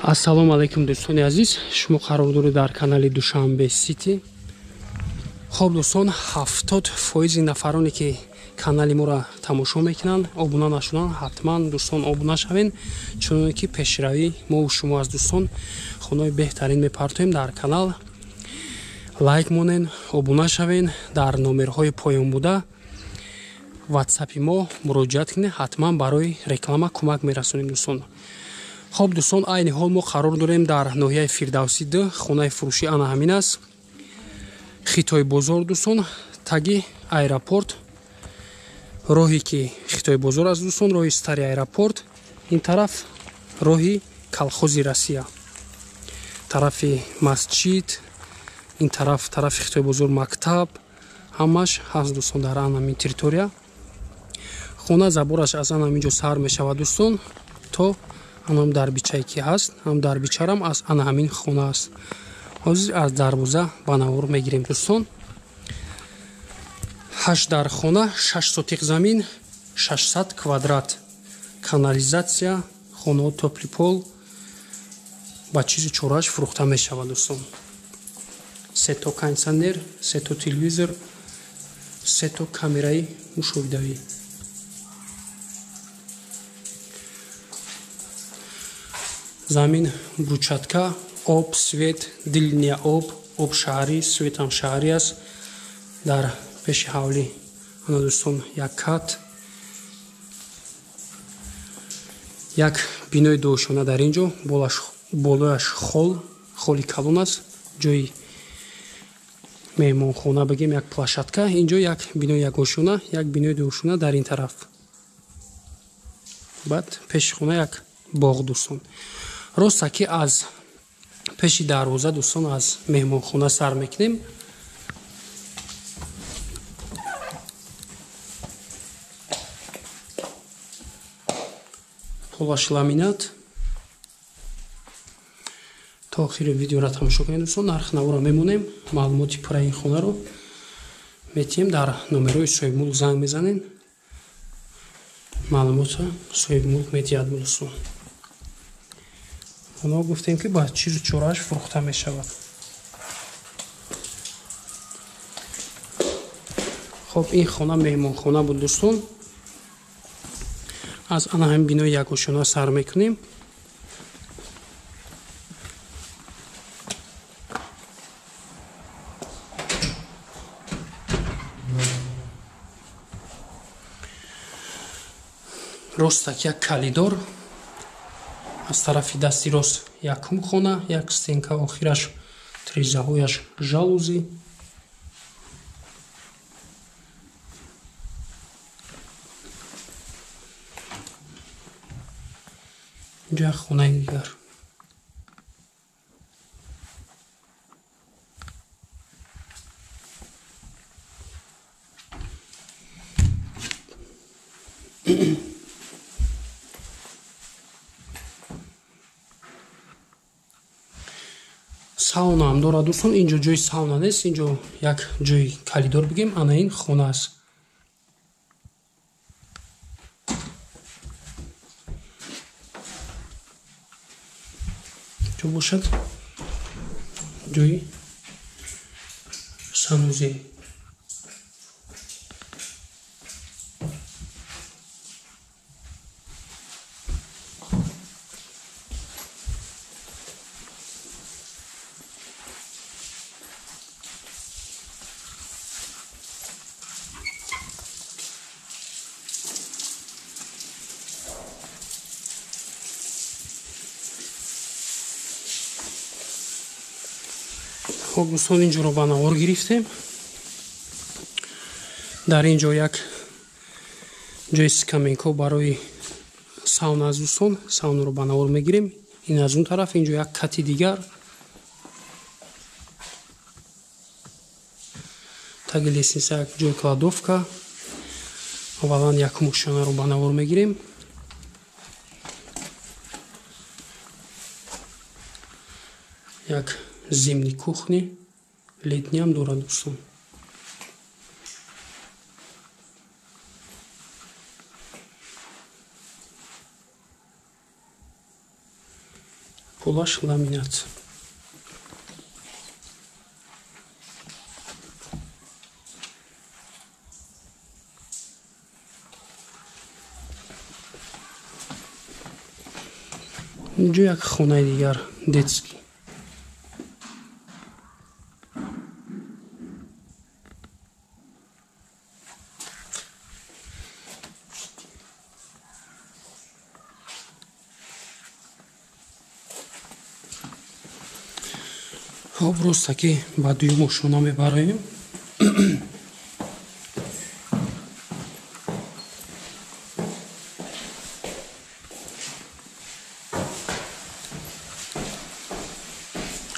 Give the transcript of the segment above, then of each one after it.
Ассалому алайкум дӯстони азиз, шумо қарор доред дар канали Душанбе Сити. Хоб дӯстон, 70% нафароне ки канали моро тамошо мекунанд, обуна нашуданд, ҳатман дӯстон обуна шавед, чуноне ки пешравӣ мо шумо аз дӯстон хонаи беҳтарин мепартоем дар канал. Лайк монен, обуна шавед, дар номерҳои поён буда WhatsApp-и мо муроҷиат кунед, ҳатман барои реклама кӯмак мерасонем дӯстон. Хоб дӯстон, айни ҳол мо қарор дорем дар ноҳияи Фирдавсӣ 2, хонаи фурӯшӣ ана ҳамин аст. Хитой бозор дӯстон, таги аэропорт, роҳе ки Хитой бозор аст дӯстон, роҳи стари аэропорт, ин тараф роҳи колхози Россия, тарафи масҷид, ин тараф тарафи Хитой бозор мактаб, ҳамаш ҳаст дӯстон дар ана ҳамин территория. Хона забораш аз ана ҳамин ҷо сар мешавад дӯстон, то анам дарбичае ки ҳаст, ҳам дарбичарам аз ана ҳамин хона аст. Ҳозир аз дарвоза ба навор мегирем дӯстон. 8 дар хона, 6 сотиқ замин, 600 квадрат, канализатсия, хонаҳо топли пол, ба чизу чорааш фурӯхта мешавад дӯстон. 3 то кондитсионер, 3 то телевизор, 3 то камераи мушоҳидавӣ. Замин брусчатка, об, свет, дилния об, об шаҳрӣ, светам шаҳрӣ аст. Дар пеши ҳавлӣ ана дӯстон як кат, як бинои дуошона дар ин ҷо, болояш хол, холи калон аст, ҷои меҳмонхона бигем, як площадка. Ин ҷо як бинои ягошона, як бинои дуошона дар ин тараф. Баъд пеши хона як боғ дӯстон. Роста ки аз пеши дарвоза дӯстон аз меҳмонхона сар мекунем. Полаш ламинат. То охири видеоро тамошо кунед дӯстон, нарх наворо мемонем, маълумоти пурраи ин хонаро метиҳем, дар номерҳои соҳибмулк занг мезанем, маълумотро соҳибмулк медиҳад дӯстон. Оно гуфтем ки ба чизу чорааш фурӯхта мешавад. Хоб ин хона меҳмонхона буд дӯстон. Аз ана ҳамин бинои якошона сар мекунем. Ростак як калидор, аз тарафи дасти рост якум хона, як стенка, охираш трезаҳояш жалузи. Инҷо як хонаи дигар. Сауна ҳам дорад дӯстон. Инҷо ҷои сауна нест, инҷо як ҷои калидор бигем, ана ин хона аст. Ҷо бошад ҷои санузел. Хоб дӯстон, инҷоро ба навор гирифтем. Дар ин ҷо як ҷои скамейка барои сауна аст дӯстон, саунаро ба навор мегирем. Ин аз он тараф, инҷо як кати дигар. Таги лестница як ҷои кладовка. Аввалан якум ошёнаро ба навор мегирем. Як зимний кухни, летний ҳам дорад дӯстон. Полаш ламинат. Инҷо як хонаи дигар, детский. Хоб, роста ки ба дуюм ошона мебароем.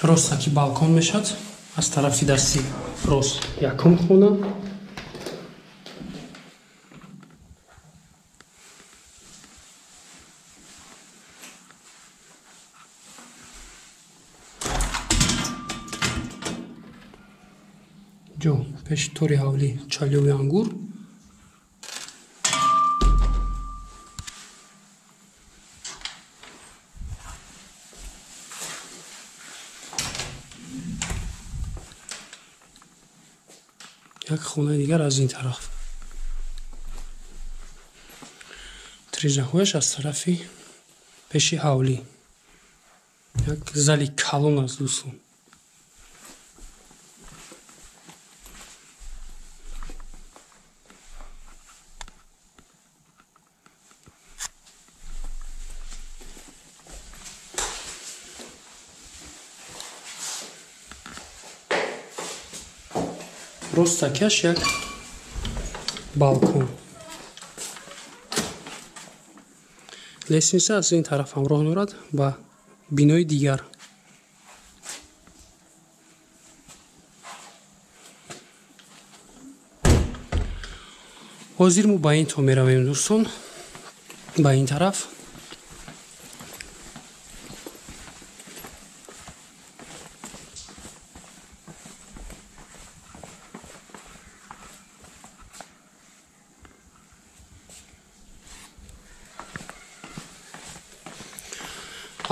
Роста ки балкон мешад аз тарафи дасти рост якум хона. Ҷо пеши тори ҳавлӣ чалёви ангур. Як хонаи дигар аз ин тараф. Тризаҳояш аз тарафи пеши ҳавлӣ. Як зали калон аст, дӯстон. Ростакаш як балкон. Лестница аз ин тараф ҳам роҳ дорад ба бинои дигар. Ҳозир мо ба ин то меравем, дӯстон, ба ин тараф.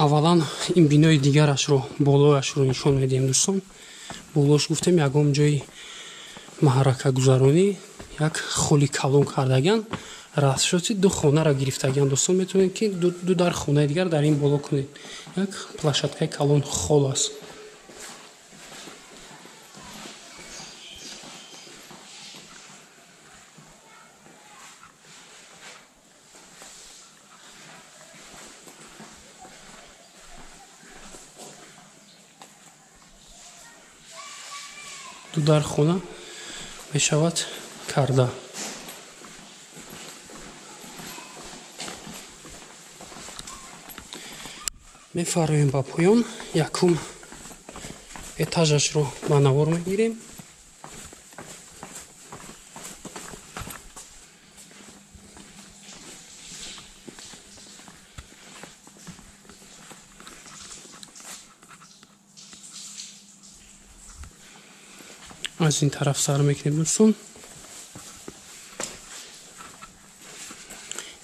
Аввалан ин бинои дигарашро, болояшро нишон медиҳем, дӯстон. Болош гуфтем ягон ҷои маҳракагузаронӣ, як холи калон кардаган, расшоти ду хонаро гирифтаган, дӯстон. Метавонед ки ду дар хонаи дигар дар ин боло кунед. Як площадкаи калон хол аст. Ду дар хона мешавад карда. Мефароем ба поён. Якум этажашро ба навор мегирем. Аз ин тараф сар мекунем, дӯстон.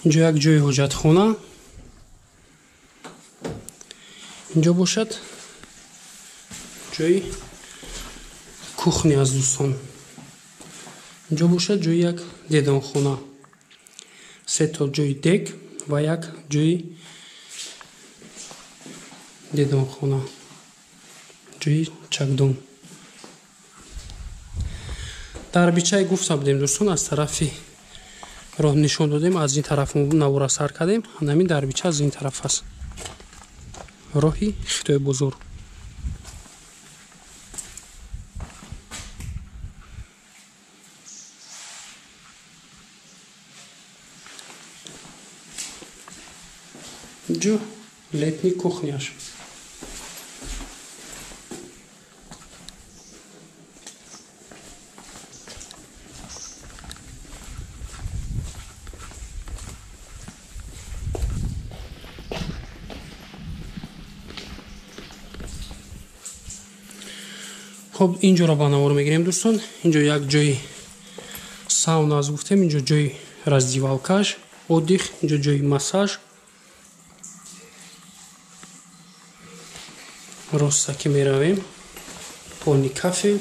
Инҷо як ҷои ҳоҷатхона. Инҷо бошад ҷои кухня аз дӯстон. Инҷо бошад ҷои як дедонхона. Се то ҷои дег ва як ҷои дедонхона, ҷои чакдон. Дарбичаи гуфта будем, дӯстон, аз тарафи роҳ нишон додем, аз ин тараф навора сар кардем. Ҳамин дарбича аз ин тараф аст, роҳи Хитои бозор. Инҷо летний кухняш. Хоб, инҷоро ба навор мегирем, дӯстон. Инҷо як ҷои сауна аз гуфтем, инҷо ҷои раздевалкаш, отдых, инҷо ҷои массаж. Роста ки меравем, полни кафе.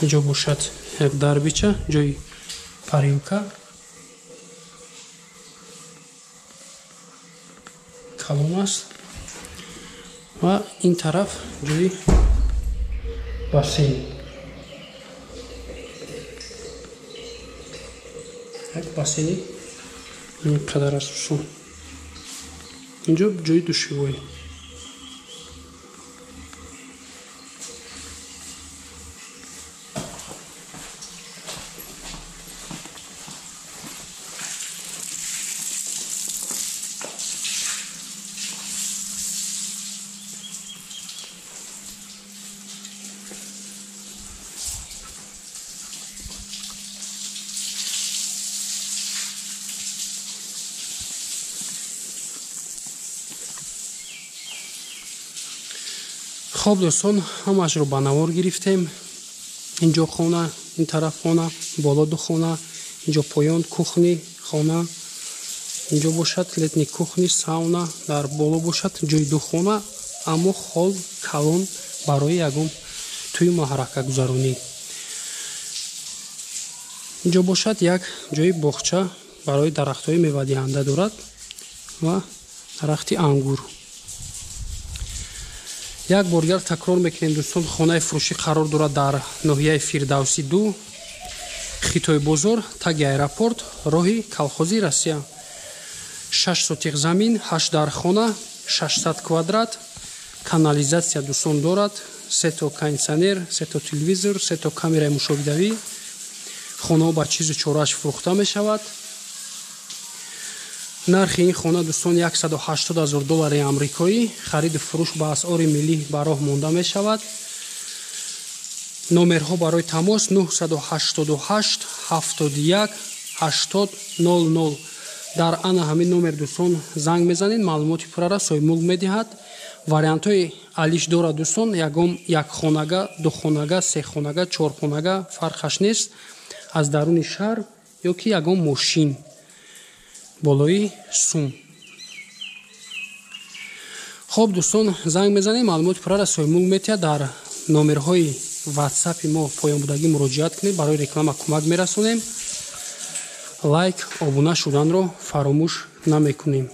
Инҷо бошад як дарбича, ҷои парилка. Калон аст. Ва ин тараф ҷои бассейн. Як бассейни ин қадар аст дӯстон. Инҷо ҷои душевой. Хоб дӯстон, ҳамаашро ба навор гирифтем. Инҷо хона, ин тараф хона, боло ду хона, инҷо поён кухни хона, инҷо бошад летни кухни, сауна, дар боло бошад ҷои ду хона, аммо хол калон барои ягон тӯи маҳракагузаронӣ. Инҷо бошад як ҷои боғча барои дарахтҳои мевадиҳанда дорад ва дарахти ангур. Як бор дигар такрор мекунем дӯстон, хонаи фурӯшӣ қарор дорад дар ноҳияи Фирдавсӣ 2, Хитой бозор, таги аэропорт, роҳи колхози Россия. 6 сотиқ замин, 8 дархона, 600 квадрат, канализатсия дӯстон дорад, 3 то кондитсионер, 3 то телевизор, 3 то камераи мушоҳидавӣ. Хонаҳо ба чизу чорааш фурӯхта мешавад. Нархи ин хона дӯстон 180 000 доллари амрикоӣ. Хариду фурӯш ба асъори миллӣ ба роҳ монда мешавад. Номерҳо барои тамос 988 71 80 00. Дар ана ҳамин номер дӯстон занг мезанед, маълумоти пуррара соҳибмулк медиҳад. Вариантҳои алиш дорад дӯстон, ягон як хонага, ду хонага, се хонага, чор хонага, фарқаш нест, аз даруни шаҳр ё ки ягон мошин болои сум. Хоб дӯстон, занг мезанем, маълумоти пуррара соҳибмулк метиҳад. Дар номерҳои ватсапи мо поёнбудагӣ муроҷиат кунед, барои реклама кӯмак мерасонем. Лайк, обуна шуданро фаромӯш намекунем.